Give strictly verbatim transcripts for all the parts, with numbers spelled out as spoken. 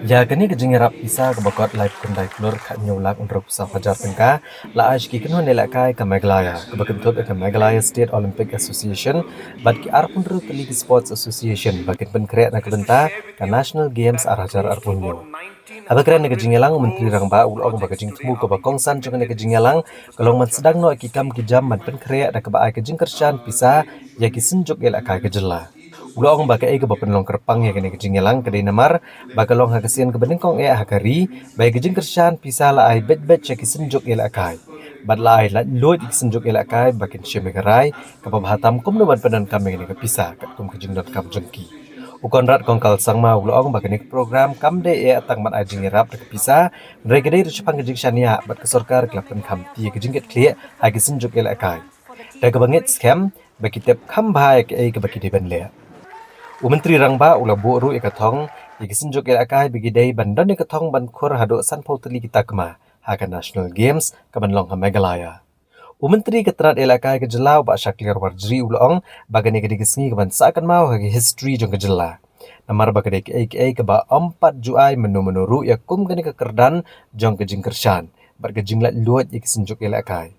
Ïa kane ka jingïarap pisa kaba kot lai phew khyndai klur khathynñiew lak hynriewphew saw hajar tyngka la ai sha ki kynhun ïalehkai ka Meghalaya, kaba kynthup ïa ka Meghalaya State Olympic Association bad ki arphew hynriew tylli ki Sports Association ba kin pynkhreh na ka bynta ka National Games ar hajar arphew hynñiew. Haba kren na ka jingïalang, u Myntri Rangbah u la ong ba ka jingthmu kaba kongsan jong kane ka jingïalang ka long ban sdang noh ïa ki kam ki jam ban pynkhreh da kaba ai ka jingkyrshan pisa ïa ki synjuk ïalehkai ka jylla. U la ong ba kaei kaba pynlong kyrpang ïa kane ka jingïalang ka dei namar ba ka long ha ka sien kaba nyngkong eh ha ka ri ba ïa ka jingkyrshan pisa la ai beit beit sha ki synjuk ïalehkai bad la ai laitluid ïa ki synjuk ïalehkai ba kin shim ïa ka rai kaba bha tam kumno ban pyndonkam ïa kane ka pisa katkum ka jingdonkam jong ki. U Conrad Kongkal Sangma u la ong ba kane ka program kam dei eh tang ban ai jingïarap da ka pisa, hynrei ka dei ruh shaphang ka jingshaniah bad ka sorkar ka la pynkhamti ïa ka jingkitkhlieh ha ki synjuk ïalehkai da kaba ngeit skhem ba ki tip kham bha ïa kaei kaba ki dei ban leh. U Myntri Rangbah u la buh ruh ïa ka thong ïa ki synjuk ïalehkai ba ki dei ban don ïa ka thong ban khur haduh sanphew tylli ki takma ha ka National Games ka ban long ha Meghalaya. U Myntri ka tnat ïalehkai ka jylla, u Bah Shakliar Warjri u la ong ba kane ka dei ka sngi ka ban sah kynmaw ha ka history jong ka jylla, namar ba ka dei kaei kaei kaba ym pat ju ai mynno mynno ruh ïa kum kane ka kyrdan jong ka jingkyrshan bad ka jinglaitluid ïa ki synjuk ïalehkai.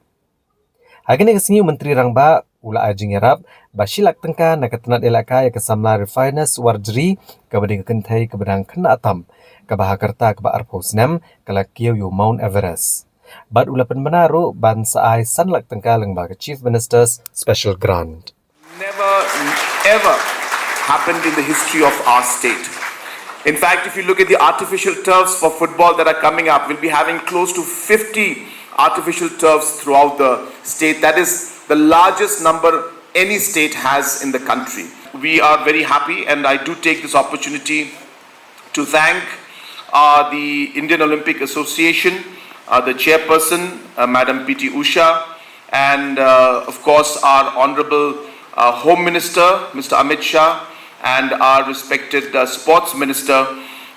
Ha kane ka sngi u Myntri Rangbah u la ai jingïarap ba shi lak tyngka na ka tnat ïalehkai ïa ka samla Refiners Warjri, kaba dei ka kynthei kaba dang khynnah tam, kaba ha ka rta kaba arphew snem ka la kiew ïa u Mount Everest. Bad u la pynbna ruh ban sa ai san lak tyngka lyngba ka Chief Minister's Special Grant. Never ever happened in the history of our state. In fact, if you look at the artificial turfs for football that are coming up, we'll be having close to fifty artificial turfs throughout the state. That is the largest number any state has in the country. We are very happy, and I do take this opportunity to thank uh, the Indian Olympic Association, uh, the chairperson, uh, Madam P T Usha, and uh, of course our Honorable uh, Home Minister, Mister Amit Shah, and our respected uh, Sports Minister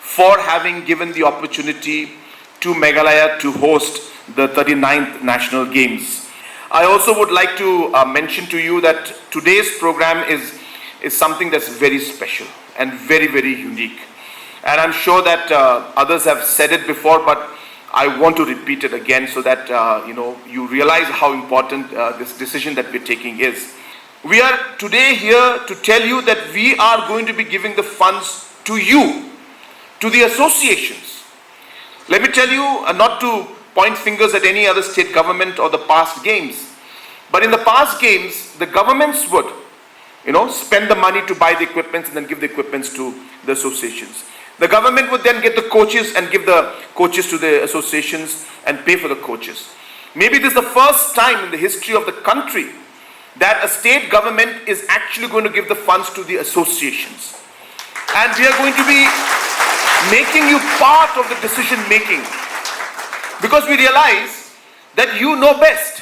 for having given the opportunity to Meghalaya to host the thirty-ninth National Games. I also would like to uh, mention to you that today's program is, is something that's very special and very, very unique. And I'm sure that uh, others have said it before, but I want to repeat it again so that uh, you know you realize how important uh, this decision that we're taking is. We are today here to tell you that we are going to be giving the funds to you, to the associations. Let me tell you, uh, not to point fingers at any other state government or the past games, but in the past games, the governments would, you know, spend the money to buy the equipments and then give the equipments to the associations. The government would then get the coaches and give the coaches to the associations and pay for the coaches. Maybe this is the first time in the history of the country that a state government is actually going to give the funds to the associations. And we are going to be making you part of the decision making, because we realize that you know best.